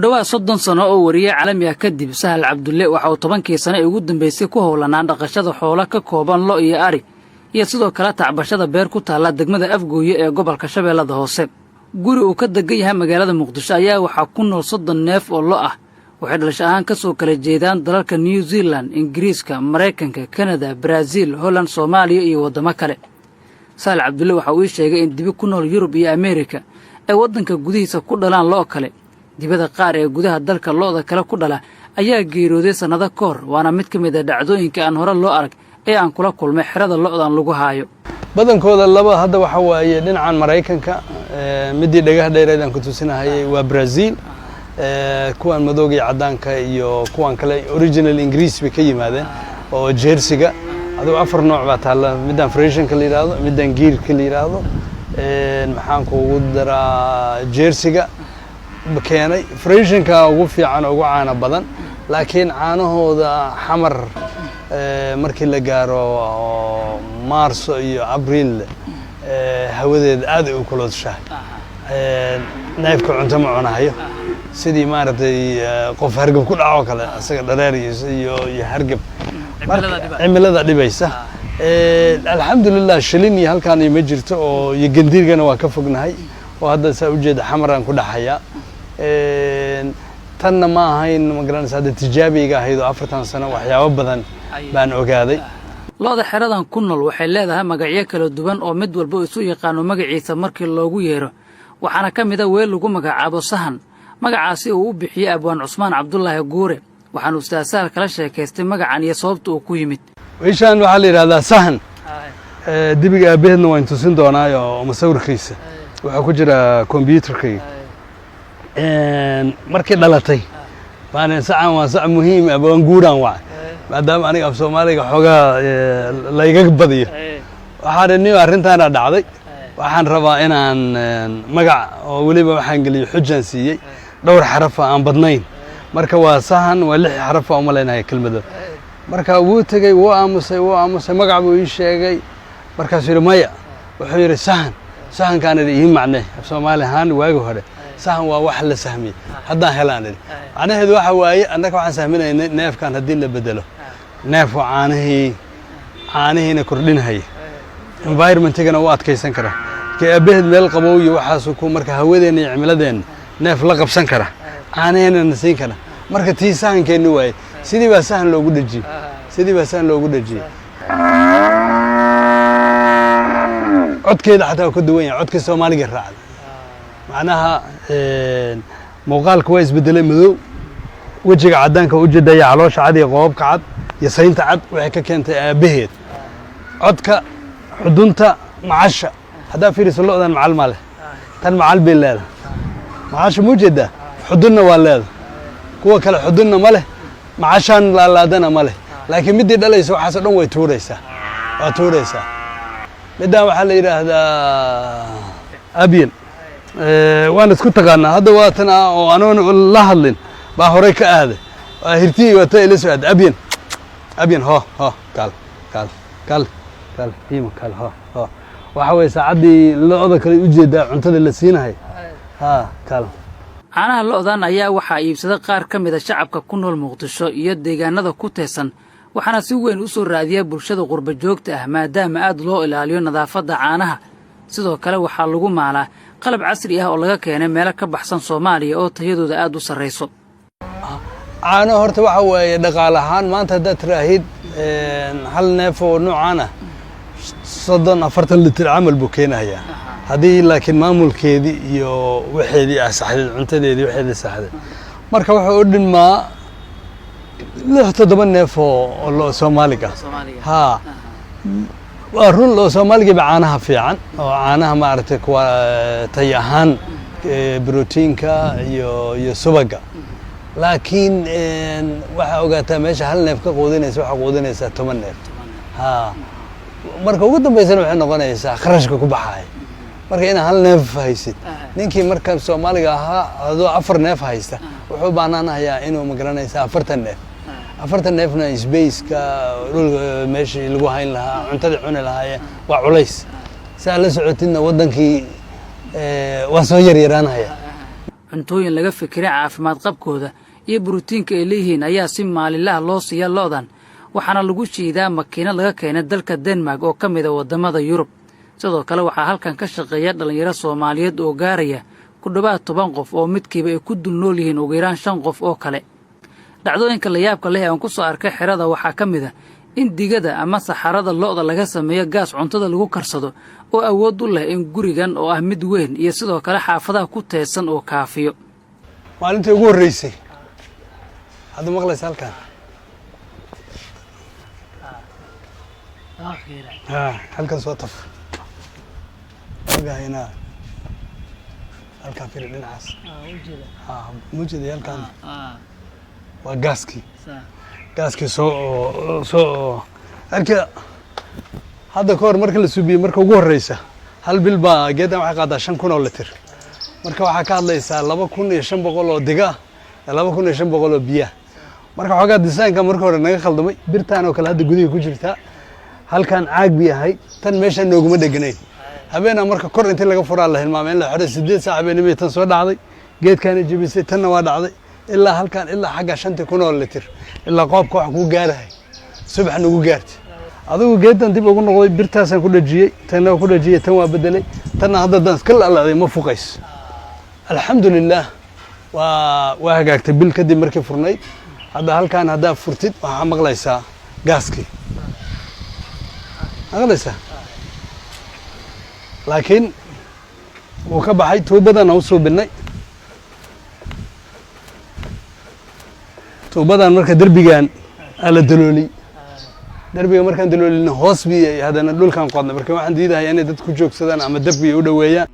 Dhowaad 30 sano oo wariye caalami ah kadib, Sahal Cabdulle waxa uu 10kii sano ee ugu dambaysay ku howlanaan dhaqashada xoolo ka kooban lo' iyo ari, iyo sidoo kale tacbashada beer ku taalla degmada Afgooye ee gobolka Shabeellada Hoose. Guri uu ka degan yahay magaalada Muqdisho ayaa waxaa ku nool 30 neef oo lo' ah. Waxay dhalasho ahaan ka soo kala jeedaan dalalka New Zealand, Ingiriiska, Maraykanka, Kanada, Baraaziil, Holland, Soomaaliya iyo waddamo kale. Sahal Cabdulle waxa uu ii sheegay in dibi ku nool Yurub iyo Ameerika ay waddanka gudihiisa ku dhalaan lo' kale. Dibada qaar ee gudaha dalka lo'da kale ku dhala ayaa geeriyooday sannado ka hor, waana mid ka mid ah dhacdooyinka aan hore loo arag ee aan kula kulmay xerada lo'dan lagu haayo. Badankooda laba hadda waxa waaye dhinacan Maraykanka, midii dhagaha dheereed aan ku tusinahayay waa Brazil, kuwan madowga iyo caddaanka iyo kuwan kale original Ingiriis bay ka yimaadeen oo Jerseyga. Adigo afar nooc baa taalla: midaan Friesianka la yidhaahdo, midaan Giirka la yidhaahdo, maxaan kuugu daraa, Jerseyga keenay. Friesianka ugu fiican, ugu caano badan, laakiin caanahooda Xamar markii la gaaro Maarso iyo Abriil hawadeeda aad ay u kuloshahay, neefka cunto ma cunahayo, sidii maaragtay qof hargab ku dhaco kale, isaga dhareer iyo hargab, cimilada dhibaysa. Alxamdulilah, shilin iyo halkaan ma jirto oo iyo gandiirgana waa ka fognahay oo hadda saa ujeeda Xamaraan ku dhaxayaa. Tanna ma ahayn, ma garanaysa, hadda tijaabiga ahayd oo 4tan sano waxyaabo badan baan ogaaday. Lo'da xeradan ku nool waxay leedahay magacyo kala duwan oo mid walba isu yaqaano magaciisa markii loogu yeero. Waxaana ka mid ah weel lagu magacaabo Sahan, magacaasi uu u bixiyey abwaan Cusmaan Cabdulaahi Guure. Waxaanu Ustaad Sahal kala sheekaystay magacan iyo sababta uu ku yimid. Wiishaan waxaa la yidhahdaa Sahan. Dibiga aabaheedna waan tusin doonaayo, masawirkiisa waxaa ku jira computerkayga. Markii dhalatay baan sacan waa sac muhiim ah, waan guuraan wacay, maadaama aniga af Soomaaliga xoogaa layga badiyo. Waxaan ni arrintaana dhacday, waxaan rabaa inaan magac oo weliba waxaan geliyey, xujaan siiyey dhowr xarafa aan badnayn. Marka waa Sahan, waa lix xarafa umalaynaya kelmado. Marka wuu tegey, wuu aamusay, wuu aamusay, magac buu ii sheegay. Markaasuu yidhi maya, wuxuu yidhi Sahan. Sahankaan idhi ii macne af Soomaali ahaan. Waagi hore sahan waa wax la sahmiyey, haddaan helaan idhi. Macnaheedu waxa waaye, annaga waxaan sahminaynay neefkan haddii la bedelo neef oo caanihii caanihiina kordhinhaya, environmentigana u adkaysan kara, markii aabaheed meel qabow iyo waxaasu ku, marka hawadeenna iyo cimiladeenna neef la qabsan kara, caanaheennana siin kara. Marka tii sahankeenni waaye, sidii baa sahan loogu dhejiyey, sidii baa sahan loogu dhejiyey. Codkeeda xataa waa ka duwan yahay codkii Soomaaliga raacda. Macnaha muuqaalka waa isbedelay, madow wejiga, caddaanka ujeeda iyo caloosha cad iyo qoobabka cad iyo saynta cad waxay ka keentay aabaheed. Codka, xudunta, macasha haddaa fiiriso, lo'dan macal ma leh, tan macal bay leedahay. Macasha ma ujeedaa? Xudunna waa leedahay. Kuwa kale xudunna ma leh, macashaan laalaadana ma leh, laakiin middii dhalaysa waxaasoo dhan way tuuraysaa, waa tuuraysaa. Middan waxaa la yidhaahdaa Abyan, waan isku taqaanaa. Hadda waa tan oo anoon la hadlin baa horey ka aaday, waa hirtii, waa ta ila soo aaday. Abyan, Abyan, ho ho, kaal kaal kaal kaal, ima kaal, ho ho. Waxa weeye saacaddii lo'da kale ujeedaa cuntada la siinahay, ha kaal. Caanaha lo'dan ayaa waxaa iibsada qaar ka mida shacabka ku nool Muqdisho iyo deegaanada ku teesan, waxaana si weyn u soo raadiya bulshada qurba joogta ah, maadaama aad loo ilaaliyo nadaafadda caanaha. Sidoo kale waxaa lagu maalaa qalab casri ah oo laga keenay meelo ka baxsan Soomaaliya oo tayadooda aad u sarrayso. Caano horta waxa waaye dhaqaale ahaan maanta haddaad tiraahid hal neef oo noocaan ah 30 40 litir camal buu keenayaa, haddii laakiin maamulkeedii iyo waxeedii ah saxdeed, cuntadeedii waxeedii saxdeed. Marka wuxuu u dhinmaa lix toddoba neef oo lo Soomaaliga. Ha, waa run, lo Soomaaliga ba caanaha fiican oo caanaha maaragtay kuwa tay ahaan brotiinka iyo subaga, laakiin waxaa ogaataa meesha hal neef ka quudinaysa waxaa quudinaysaa 10 neef. Ha, marka ugu dambeysana waxay noqonaysaa kharashka ku baxaya marka inaad hal neef haysid. Ninkii marka Soomaaliga ahaa adoo afar neef haysta wuxuu baanaanayaa inuu magaranaysa 40 neef. 40 neefna spaceka dhulka meeshii lagu hayn lahaa, cuntadii cuni lahaayeen, waa culays. Si aad la socotidna waddankii waa soo yaryaraanaya. Cuntooyin laga fikiray caafimaad qabkooda iyo borotiinka ay leeyihiin ayaa si maalinlaha loo siiya lo'dan, waxaana lagu shiidaa makiinad laga keenay dalka Denmark oo ka mid ah waddamada Yurub. Sidoo kale, waxaa halkan ka shaqeeya dhallinyaro Soomaaliyeed oo gaaraya ku dhowaad 10 qof, oo midkiiba ay ku dul nool yihiin ugu yaraan shan qof oo kale. Dhacdooyinka layaabka leh ee aan ku soo arkay xerada waxaa ka mid ah in digada ama saxarada lo'da laga sameeyo gaas cuntada lagu karsado, oo awood u leh in gurigan oo ah mid weyn iyo sidoo kale xaafadaha ku teedsan uu kaafiyo. Maalintii ugu horreysay hadda maqlaysa halkan ha, halkan soo taf ogahay inaa halkan firi dhinacaas ha mujeeday. Halkan waa gaaskii soo marka hadda ka hor marka la suubiyey, marka ugu horreysa hal bil baa geedan waxay qaadaa 5000 oo litir. Marka waxaa ka hadlaysaa 2500 oo diga ah iyo 2500 oo biyaha. Marka xoogaa design-ka marka hore naga khaldamay. Birtaan oo kale hadda gudihi ku jirtaa, halkan caag bi ahayd, tan meeshaan nooguma dheganayn. Habeenaa marka kor intii laga furaa la hilmaamay in la xiray. 8 saac habeenimay tan soo dhacday, geedkaana jebisay, tanna waa dhacday ilaa halkan, ilaa xagga 5000 oo litir ilaa qoobka wax kuu gaarahay subax nagu gaartay. Adigu geedan dib ugu noqday, birtaasaan ku dhajiyey, tanna waa ku dhajiyey, tan waa bedelay, tanna hadda haddaan iska laalaaday ma fuqays. Alxamdulilah, waa hagaagtay bil kadib markii furnayd. Hadda halkaan haddaa furtid, waxaa maqlaysaa gaaskii maqlaysaa, laakiin wuu ka baxay. Tuubadana u suubinay, tuubadan marka derbigan aa la dalooliyey. Derbiga markaan daloolina hoos bi haddana dhulkan qodnay. Marka waxaan diidahay inay dad ku joogsadaan ama dab u dhoweeyaan.